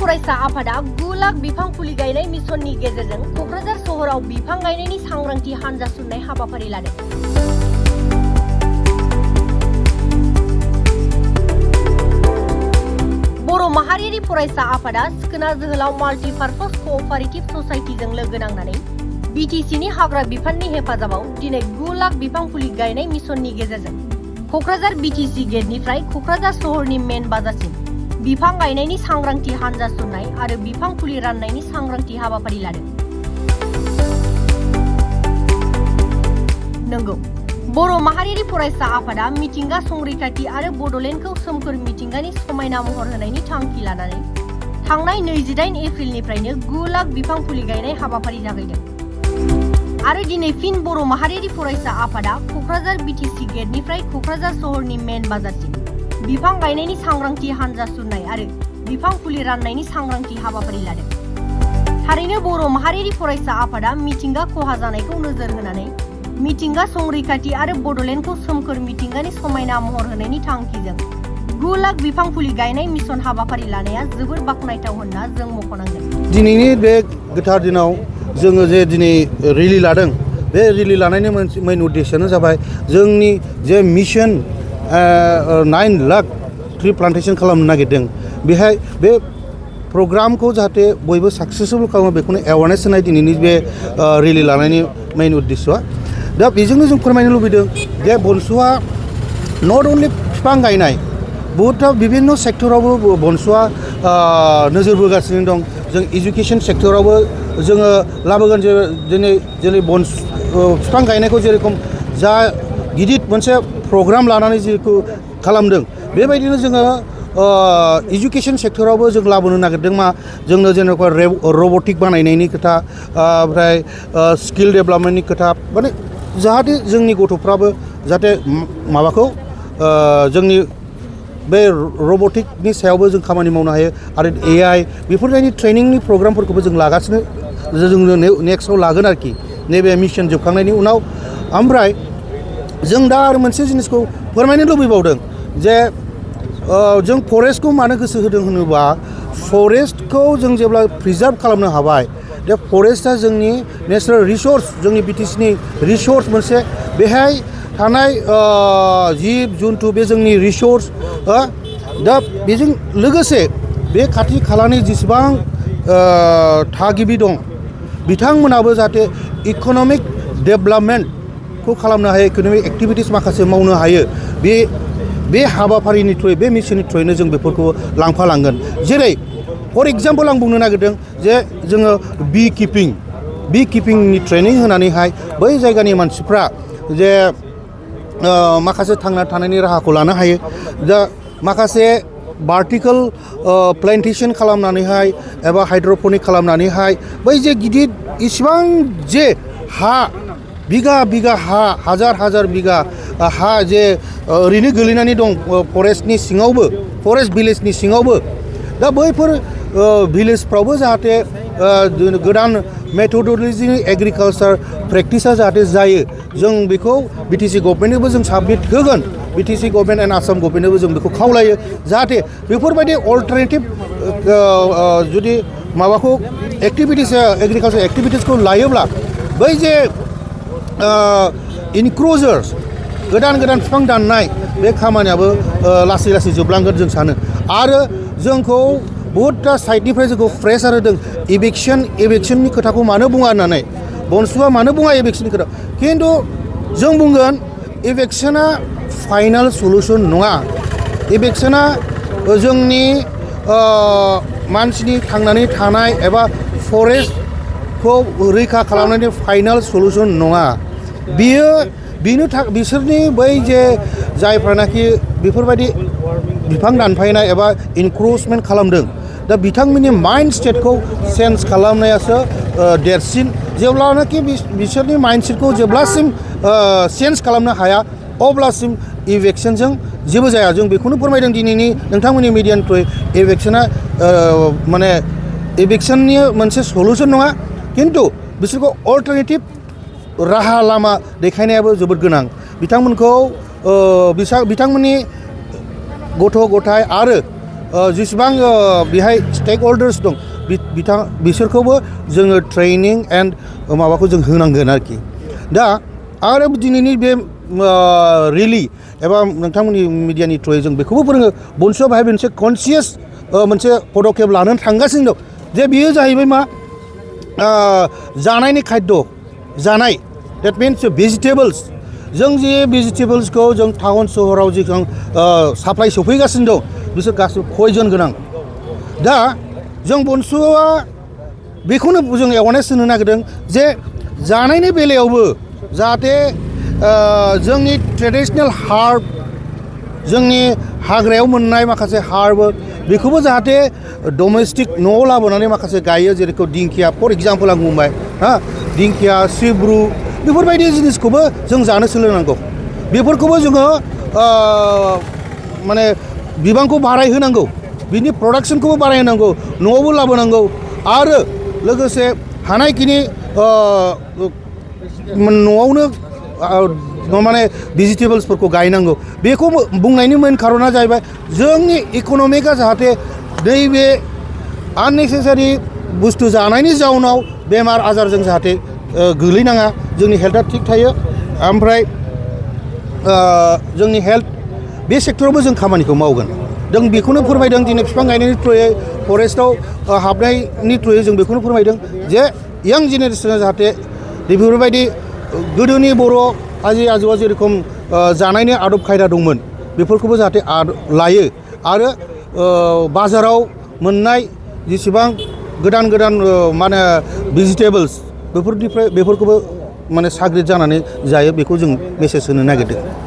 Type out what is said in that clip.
फरायसा आफादा 9 लाख बिफां फुलि गायनाय मिशननि गेजेरजों क'क्राझार सहराव बिफां गायनायनि सांग्रांथि हानजा सुरनाय हाबाफारि लादों। बर' माहारियारि फरायसा आफादा सिखोना जोहोलाव माल्टिपार्पस क'अपारेटिभ ससाइटिजों लोगो नांनानै बिटिसिनि हाग्रा बिफाननि हेफाजाबाव दिनै 9 लाख बिफां फुलि गायनाय मिशननि गेजेरजों क'क्राझार बिटिसि गेटनिफ्राय क'क्राझार सहरनि मेन बाजारसिम बिफां गायनायनि सांग्रांथि हानजा सुरनाय आरो बिफां फुलि राननायनि सांग्रांथि हाबाफारि लादों। नंगौ, बर' माहारियारि फरायसा आफादा मिथिंगा संरैखाथि आरो बड'लेण्डखौ सोमखोर मिथिंगानि समायना महर होनायनि थांखि लानानै थांनाय 28 एप्रिलनिफ्रायनो 9 लाख बिफां फुलि गायनाय हाबाफारि जागायदों। आरो दिनै फिन बर' माहारियारि फरायसा आफादा क'क्राझार बिटिसि गेटनिफ्राय क'क्राझार सहरनि मेन बाजारसिम बिफां गायनायनि सांग्रांथि हानजा सुरनाय आरो बिफां फुलि राननायनि सांग्रांथि हाबाफारि लादों। थारैनो बर' माहारियारि फरायसा आफादा मिथिंगा खहा जानायखौ नोजोर होनानै मिथिंगा संरैखाथि आरो बड'लेण्डखौ सोमखोर मिथिंगानि समायना महर होनायनि थांखिजों 9 लाख बिफां फुलि गायनाय मिशन हाबाफारि लानाया जोबोर बाखनायथाव होनना जों मख'नांगोन। दिनैनि बे गोथार दिनाव जोङो जे दिनै रेलि लादों, बे रेलि लानायनि मेन उद्देश्यआनो जाबाय जोंनि जे मिशन 9 लाख ट्रि प्लान्टेशन खालामनो नागिरदों। बेहाय बे प्रग्रामखौ जाहाथे बयबो साक्सेसफुल खालामो बेखौनो एवारनेस होनाय दिनैनि बे रेलि लानायनि मेन उद्देश्यआ। दा बेजोंनो जों फोरमायनो लुबैदों जे बनसुआ नट अनलि बिफां गायनाय, बहुतथा बिभिन्न सेक्टरावबो बनसुआ नोजोर बोगासिनो दं। जों एजुकेशन सेक्टरावबो जोङो लाबोगोन। दिनै बिफां गायनायखौ जेरेखम जा गिदिर मोनसे प्रग्राम लानानै जेखौ खालामदों, बेबायदिनो जोङो एजुकेशन सेक्टरावबो जों लाबोनो नागिरदों। जोंनो जेनेबा रबटिक बानायनायनि खोथा, ओमफ्राय स्किल डेभेलपमेन्टनि खोथा, माने जाहाथे जोंनि गथ'फ्राबो जाहाथे माबाखौ जोंनि बे रबटिकनि सायावबो जों खामानि मावनो हायो आरो AI बेफोरबायदि ट्रेनिंनि प्रग्रामफोरखौबो जों लागासिनो, जोंनो नेक्स्टआव लागोन आरोखि नैबे मिशन जोबखांनायनि उनाव। ओमफ्राय जों दा आरो मोनसे जिनिसखौ फोरमायनो लुबैबावदों जे जों फरेस्टखौ मानो गोसो होदों होनोबा, फरेस्टखौ जों जेब्ला प्रिजार्भ खालामनो हाबाय, दा फरेस्टआ जोंनि नेचारेल रिसोर्स, जोंनि बिटिसिनि रिसोर्स मोनसे। बेहाय थानाय जिब जुन्थु बे जोंनि रिसोर्स। दा बेजों लोगोसे बे खाथि खालानि जेसेबां थागिबि दं बिथांमोनाबो जाहाथे इक'नमिक डेभेलपमेन्टखौ खालामनो हायो, इक'नमिक एक्टिभिटिस माखासे मावनो हायो। बे हाबाफारिनि थ्रुयै, बे मिशननि थ्रुयैनो जों बेफोरखौ लांफालांगोन। जेरै फर एग्जाम्पल आं बुंनो नागिरदों जे जोङो बि किपिंनि ट्रेनिं होनानैहाय बै जायगानि मानसिफ्रा जे माखासे थांना थानायनि राहाखौ लानो हायो। दा माखासे भार्टिकेल प्लान्टेशन खालामनानैहाय एबा हाइड्र'पनिक खालामनानैहाय बै जे गिदिर इसिबां जे हा, बिगा हा, हाजार बिगा हा जे ओरैनो गोलैनानै दं फरेस्टनि सिङावबो, फरेस्ट भिलेजनि सिङावबो, दा बैफोर भिलेजफ्रावबो जाहाथे गोदान मेथडलजिनि एग्रिकालचार प्रेक्टिसा जाहाथे जायो, जों बेखौ बिटिसि गभर्नमेन्टनोबो जों साबमिट होगोन। बिटिसि गभर्नमेन्ट एन्ड आसाम गभर्नमेन्टनोबो जों बेखौ खावलायो जाहाथे बेफोरबायदि अल्टारनेटिभ जुदि माबाखौ एक्टिभिटिस, एग्रिकालचार एक्टिभिटिसखौ लायोब्ला बै जे इनक्रोचार्स, गोदान बिफां दाननाय, बे खामानियाबो लासै जोबलांगोन जों सानो। आरो जोंखौ बहुतथा साइडनिफ्राय जोंखौ प्रेसार होदों एभिक्सननि खोथाखौ मानो बुङा होननानै। बनसुआ मानो बुङा एभिक्सननि खोथा? खिन्थु जों बुंगोन एभिक्सना फाइनाल सलुसन नङा। एभिक्सना जोंनि मानसिनि थांनानै थानाय एबा फरेस्टखौ रैखा खालामनायनि फाइनाल सलुसन नङा। बिसोरनि बै जे जायफ्रानाखि बेफोरबायदि बिफां दानफायनाय एबा इनक्रोचमेन्ट खालामदों, दा बिथांमोननि माइन्ड स्टेटखौ चेन्ज खालामनायासो देरसिन। जेब्लानाखि बिसोरनि माइन्ड सेटखौ जेब्लासिम चेन्ज खालामनो हाया अब्लासिम इभेक्सनजों जेबो जाया। जों बेखौनो फोरमायदों दिनैनि नोंथांमोननि मिडियानि थ्रुयै, इभेक्सना माने इभेक्सननि मोनसे सलुसन नङा, खिन्थु बिसोरखौ अल्टारनेटिभ राहा लामा देखायनायाबो जोबोद गोनां। बिथांमोनखौ बिथांमोननि गथ' गथाय आरो जेसेबां बेहाय स्टेक हल्डार्स दं बिसोरखौबो जोङो ट्रेनिं एन्ड माबाखौ जों होनांगोन आरोखि दा आरो दिनैनि बे रेलि एबा नोंथांमोननि मिडियानि थ्रुयै जों बेखौबो फोरोङो बनसुआ बाहाय मोनसे कनसियास मोनसे पदक्षेप लानानै थांगासिनो दं जे बियो जाहैबाय मा जानायनि खाद्य जानाय डेट मिन्स भेजिटेबल्स जों जे भेजिटेबल्सखौ जों टाउन सहराव जिखां साप्लाइ सफैगासिनो दं बिसोर गासिबो पयजन गोनां दा जों बनसुआ बेखौनो जों एवारनेस होनो नागिरदों जे जानायनि बेलायावबो जाहाथे जोंनि ट्रेडिशनेल हार्ब जोंनि हाग्रायाव मोननाय माखासे हार्ब बेखौबो जाहाथे डमेस्टिक न'आव लाबोनानै माखासे गायो जेरैखौ दिंखिया फर एग्जाम्पल आं बुंबाय हा दिंखिया सिब्रु बेफोरबायदि जिनिसखौबो जों जानो सोलोंनांगौ बेफोरखौबो जोङो माने बिबांखौ बारायहोनांगौ बिनि प्रडाक्सनखौबो बारायहोनांगौ न'आवबो लाबोनांगौ आरो लोगोसे हानायखिनि न'आवनो माने भेजिटेबल्सफोरखौ गायनांगौ बेखौ बुंनायनि मेन खारना जाहैबाय जोंनि इक'नमिकआ जाहाथे नैबे आननेसेसारि बुस्थु जानायनि जाउनाव बेमार आजारजों जाहाथे गोलैनाङा जोंनि हेल्थआ थिग थायो ओमफ्राय जोंनि हेल्थ बे सेक्टरावबो जों खामानिखौ मावगोन जों बेखौनो फोरमायदों दिनै बिफां गायनायनि थ्रुयै फरेस्टआव हाबनायनि थ्रुयै जों बेखौनो फोरमायदों जे यां जेनेरेसना जाहाथे बेफोरबायदि गोदोनि बर' आजै आजौआ जेरेखम जानायनि आदब खायदा दंमोन बेफोरखौबो जाहाथे लायो आरो बाजाराव मोननाय जेसेबां गोदान मा होनो भेजिटेबल्स बेफोरखौबो माने साग्रिद जानानै जायो बेखौ जों मेसेज होनो नागिरदों